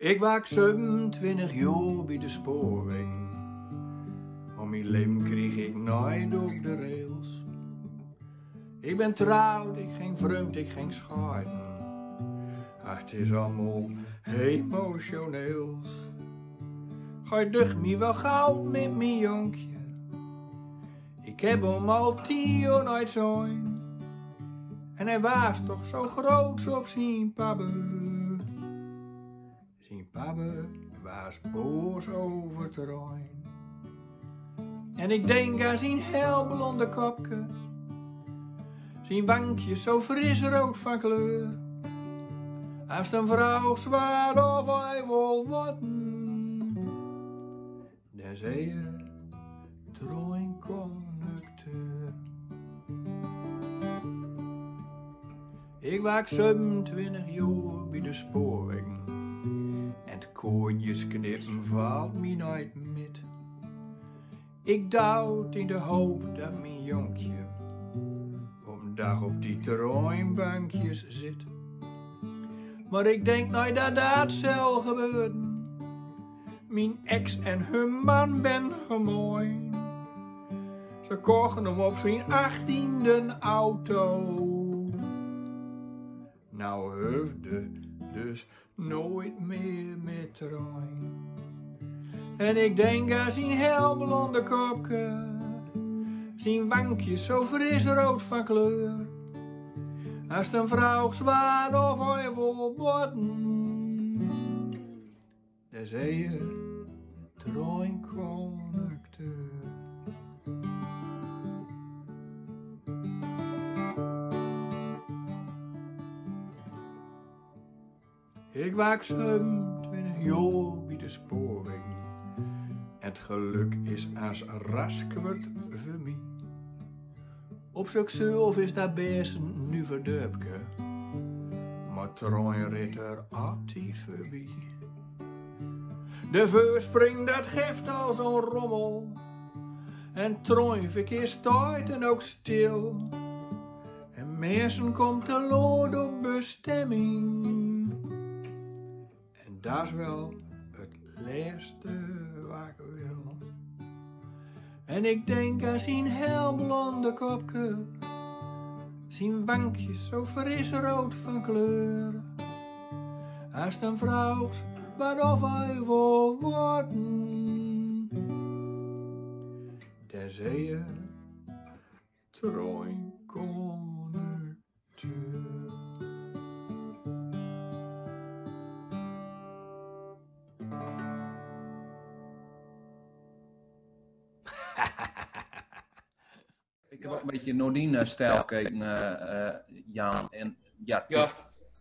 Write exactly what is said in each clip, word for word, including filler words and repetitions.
Ik wark zevenentwintig joar bie de spoorwegen. Om mien lem krieg ik noit op de rails. Ik ben trouwd, ik ging vreumd, ik ging scheiden. Ach, 't is allemaol emotioneels. Gei ducht mie wel goud met mien jonkje. Ik heb hem al tien joar noit zein. En hij waas toch zo groots op zien pabbe. Zien pabbe waas boos over Trein. En ik denk aan zien hel blonde kopke. Zien wankjes zo fris rood van kleur. As de vrouw zwaar of hij wil worden. Dan zei je: Trein conducteur. Ik wark zevenentwintig joar bie de spoorwegen. En 't koordjes knippen valt mie noit mit. Ik doe 't in de hoop dat mien jonkje op 'n dag op die treinbankjes zit. Maar ik denk noit dat dat zal gebeuren. Mien ex en hun man ben gemoeid. Ze kochten hem op zien achttiende auto. Nou hoefde dus noit meer met Trein. En ik denk aan zien hel blonde kopke. Zien wankjes zo fris rood van kleur. As de vrouw zwaar of hij wil worden. Dan zei je: Trein conducteur. Ik wark zevenentwintig joar bie de spoorwegen. En 't geluk is as raskwerd veur mie. Op zichzelf is dat best 'n nuver dörpke, maar Trein rit er altied veurbie. De veurspring, dat geft al zo'n rommel. En Trein verkeer steit en ook stil. En mensen komt te laat op bestemming. En dat is wel 't laatste wat ik wil. En ik denk aan zien hel blonde kopke, zien wankjes zo fris rood van kleur. As de vrouw wat of hij wil worden, dan zei je: Trein conducteur. Ik heb ook een beetje naar die eh, stijl gekeken, eh, eh, Jan. En ja, ja,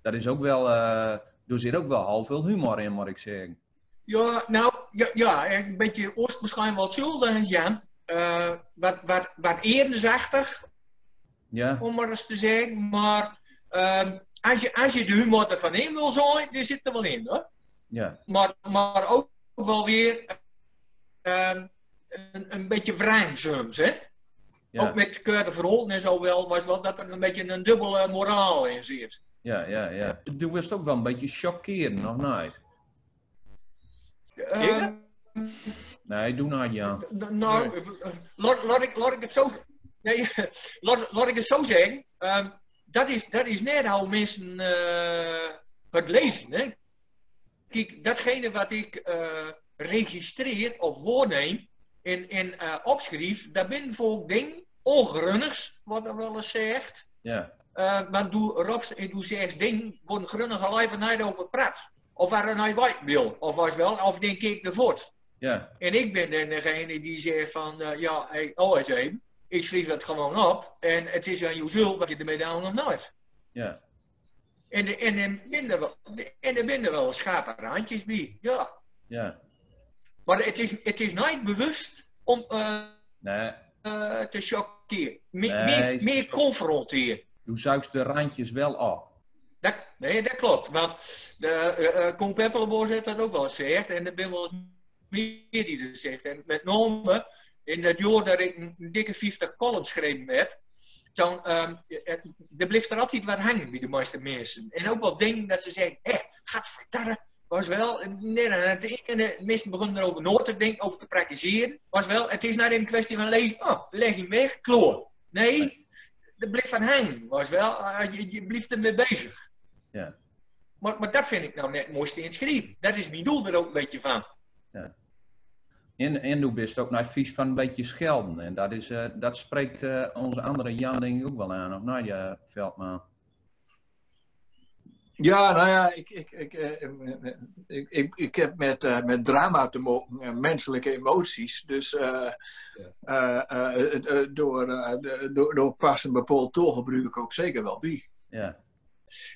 dat is ook wel, eh, er zit ook wel heel veel humor in, moet ik zeggen. Ja, nou, ja, ja, een beetje oost misschien wel hetzelfde, Jan. Eh, wat, wat, wat ernstig, ja, om maar eens te zeggen. Maar ehm, als, je, als je de humor ervan in wil zooien, die zit er wel in, hoor. Ja. Maar, maar ook wel weer ehm, een, een beetje wrang soms, hè? Ja. Ook met korte verhalen en zo wel, was wel dat er een beetje een dubbele moraal in zit. Ja, ja, ja. Du wirst ook wel een beetje chockeren, of niet? Ehm, nee, doe niet, Jan. N-, nou, eh, laat, laat, ik, laat ik het zo, nee, laat, laat ik het zo zeggen. Ehm, dat is, dat is net hoe mensen eh, het lezen, hè? Kiek, datgene wat ik eh, registreer of waarneem en, en eh, opschrijf, dat ben vaak dingen ongrunnigs, wat er wel eens zegt. Ja. Eh, want doe, Rob, doe zegt dingen waar grunnige lui niet over praat. Of waar er niet weten wil, of was wel, of denk ik de voort. Ja. En ik ben dan degene die zegt van, eh, ja, hey, oh eens even, ik schrijf het gewoon op en het is aan jou zelf wat je ermee doet of niet. Ja. En, en, en, binnen wel, en er binnen wel scherpe randjes bij, ja. Ja. Maar het is, het is niet bewust om eh, nee, eh, te chockeren. Meer, nee, meer, meer confronteren. Du zuigst de randjes wel af. Dat, nee, dat klopt. Want de, eh, eh, Koen Peppeleboor heeft dat ook wel eens gezegd. En er zijn wel eens meer die dat zegt. En met name in dat jaar dat ik een, een dikke vieftig columns geschreven heb, dan ehm, eh, er blijft er altijd wat hangen bij de meeste mensen. En ook wel dingen dat ze zeggen, hé, gadverdarre, Was wel, net aan het ene, mensen begonnen erover na te denken, over te praktiseren. Was wel, het is nou een kwestie van lezen, oh, leg hem weg, klaar. Nee, dat blijft van hangen. Was wel, eh, je, je blijft ermee bezig. Ja. Maar, maar dat vind ik nou net moest in het schrijven. Dat is mijn doel er ook een beetje van. Ja. En, en doe bist ook nog vies van een beetje schelden. En dat, is, eh, dat spreekt eh, onze andere Jan denk ik ook wel aan, of niet, Veldman? Ja, nou ja, ik, ik, ik, eh, ik, ik, ik heb met, eh, met drama te maken, eh, menselijke emoties. Dus eh, eh, eh, het, eh, door, eh, de- door, door pas een bepaald tool gebruik ik ook zeker wel bij. Ja.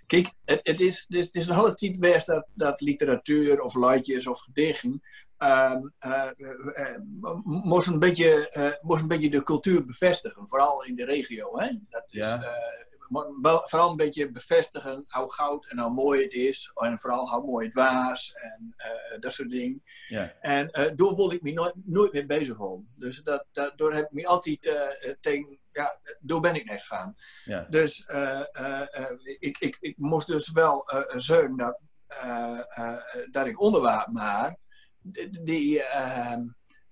Kijk, het, het, is, het, is, het is een hele tijd geweest dat, dat literatuur of leedjes of gedichten ehm, eh, eh, moest, een beetje, eh, moest een beetje de cultuur bevestigen, vooral in de regio. Hè? Dat is, Ja. eh, maar wel- vooral een beetje bevestigen hoe groot en hoe mooi het is en vooral hoe mooi het was en eh, dat soort dingen. Ja. En eh, daar wilde ik me nooit, nooit mee bezighouden. Dus dat, dat, daar heb ik me altijd eh, eh, tegen, ja, daar ben ik net van. Ja. Dus eh, eh, eh, ik, ik, ik moest dus wel eh, zorgen dat, eh, eh, dat ik onderwerpen had die, eh,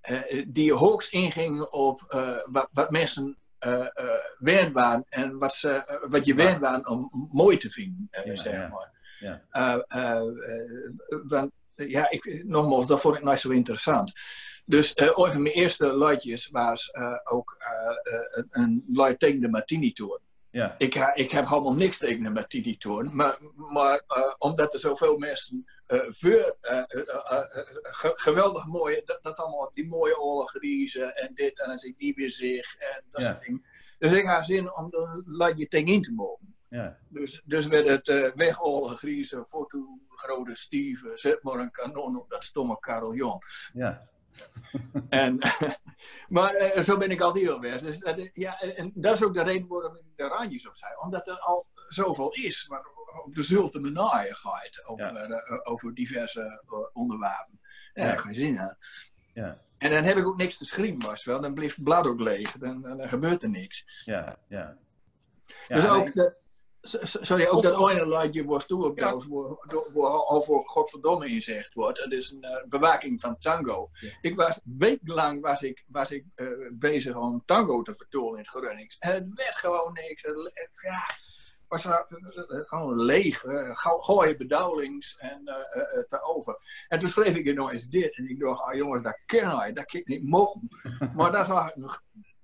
eh, die hoogst ingingen op eh, wat, wat mensen eh, eh, waard waren en wat, ze, eh, wat je Ja. waard waren om mooi te vinden, eh, Ja, zeg ja. maar. Ja. Eh, eh, eh, want eh, ja, ik, nogmaals, dat vond ik nooit zo interessant. Dus eh, een van mijn eerste leedjes was eh, ook eh, eh, een, een leed tegen de Martini-toren. Ja. Ik, ha- ik heb helemaal niks tegen de Martini-toren, maar, maar eh, omdat er zoveel mensen eh, voor eh, eh, eh, ge- geweldig mooie, dat, dat allemaal die mooie oude griezen en dit en dan zit ik die weer zich en dat Ja. soort dingen. Dus ik had zin om er een leedje tegen in te maken. Ja. Dus, dus werd het eh, weg oude griezen, voor toe grote stieve, zet maar een kanon op dat stomme carillon. Ja. En, maar eh, zo ben ik altijd al geweest. Dus, dat, ja, en, en dat is ook de reden waarom ik de randjes opzij. Omdat er al zoveel is, maar op dezelfde manier gaat over, Ja. eh, over diverse eh, onderwerpen. Ja, Ja. geen zin hè. Ja. En dan heb ik ook niks te schrijven, was wel. Dan blijft het blad ook leeg. Dan, dan, dan gebeurt er niks. Ja. Ja. Ja, Dus en ook, ik- de, s- s- sorry, ook dat ene leedje was toen op Belgisch, waar, waar, waar al voor godverdomme in gezegd wordt. Het is een eh, bewaking van tango. Ja. Ik was, wekenlang was ik, was ik eh, bezig om tango te vertalen in het Gronings. En het werd gewoon niks. Het, het- ja, was wel, eh, eh, gewoon leeg. eh, gauw- gooie bedauwlings en eh, eh, eh, te over. En toen schreef ik nog eens dit. En ik dacht, ah jongens, dat kan hij. Dat kan ik niet maken. Maar dat was een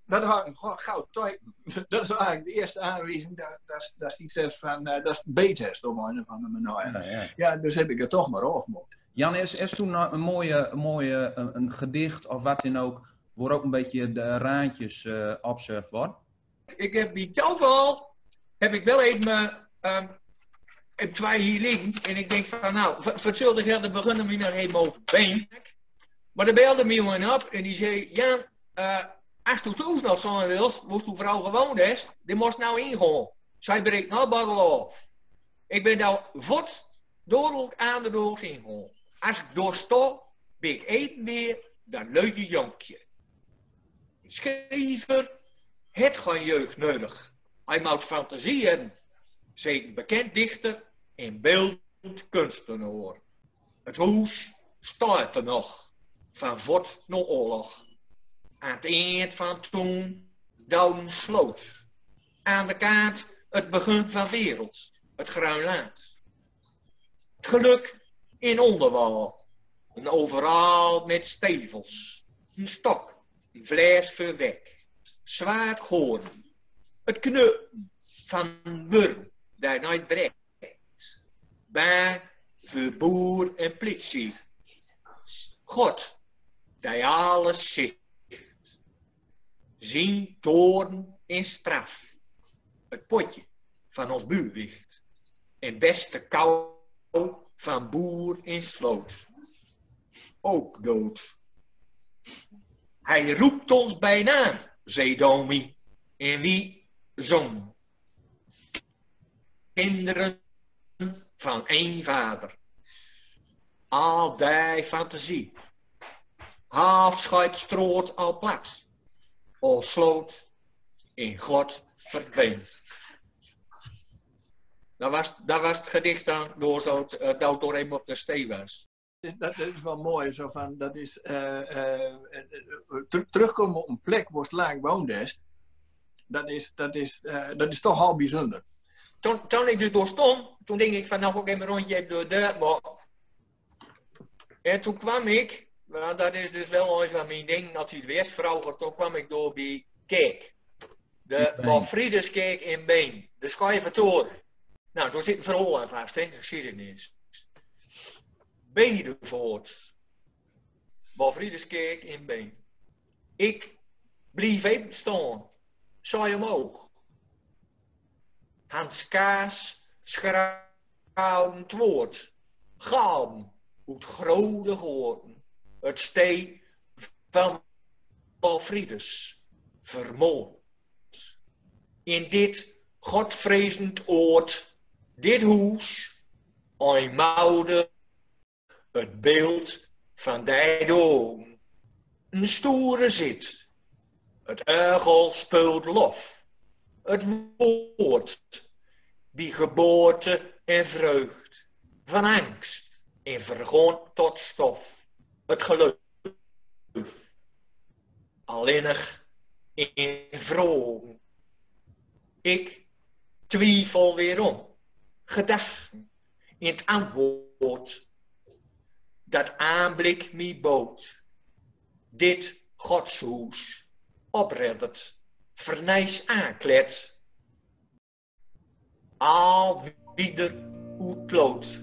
dat had ik gewoon gauw typen. Dat is eigenlijk de eerste aanwijzing dat, dat, dat iets is van, eh, dat is beter is op een of andere manier. Ja, ja. Ja, dus heb ik het toch maar afgemaakt. Jan, is, is toen een mooie, een mooie een, een gedicht of wat dan ook, waar ook een beetje de raadjes eh opzocht worden? Ik heb bij toeval, heb ik wel even, eh, ehm, heb twee hier liggen. En ik denk van, nou, wat, wat zullen we gaan beginnen met nog even over been. Maar er belde me iemand op en die zei, Jan, eh, als du thuis nog zijn wils, woest du vrouw gewoond is, die moest nou ingaan. Zij breekt nou baggel af. Ik ben daar vot dodelijk aan de doos ingaan. Als ik daar sta, ben ik even weer dat leuke jonkje. Een schrijver het geen jeugd nodig. Hij moet fantasie hebben. Zeker bekend dichter en beeldend kunstenaar. Het hoes staat er nog, van vot na oorlog. Aan het eind van toen douden sloot. Aan de kant het begin van wereld, het Groenland. Het geluk in onderwaal, een overal met stevels, een stok, een vlees voor wek, zwaard goren, het knuppen van een wurm die nooit brekt, bang voor boer en politie. God, die alles ziet. Zien toren en straf. Het potje van ons buurwicht. En beste kou van boer en sloot. Ook dood. Hij roept ons bijna, zei Domi. En wie zong? Kinderen van één vader. Al die fantasie. Half schuit stroot al plat. Al sloot in God verdween. Dat was, dat was het gedicht dan, door zo, eh, dat door even op de stee was. Dat is, dat is wel mooi, zo van, dat is, eh, eh, eh, tr-, terugkomen op een plek waar je lang woonde. Dat is, dat is, eh, dat is toch al bijzonder. Toen, toen ik dus door stond, toen denk ik van, nou, ga ik even een rondje even door de, maar en toen kwam ik, want dat is dus wel een van mijn dingen, als hij het wist vroeger, toen kwam ik door bij Keek. De Walfriduskerk in Beem, de Schuivertoren. Nou, daar zit een verhaal aan vast, hè, geschiedenis. Bedevoort, Walfriduskerk in Beem. Ik blief even staan, zij omhoog. Hans Kaas schraal het woord, galm oet grote goten, het stee van Walfridus, vermoord. In dit godvrezend oord, dit hoes, eenmoudig het beeld van die doden. Een stoere zit. Het orgel speelt lof. Het woord, die geboorte en vreugd, van angst en vergond tot stof. Het geloof, alleenig in vragen. Ik twiefel weerom. Gedachten in het antwoord dat aanblik mij bood. Dit godshoes opredderd, vernies aanklet, al wieder oetlood.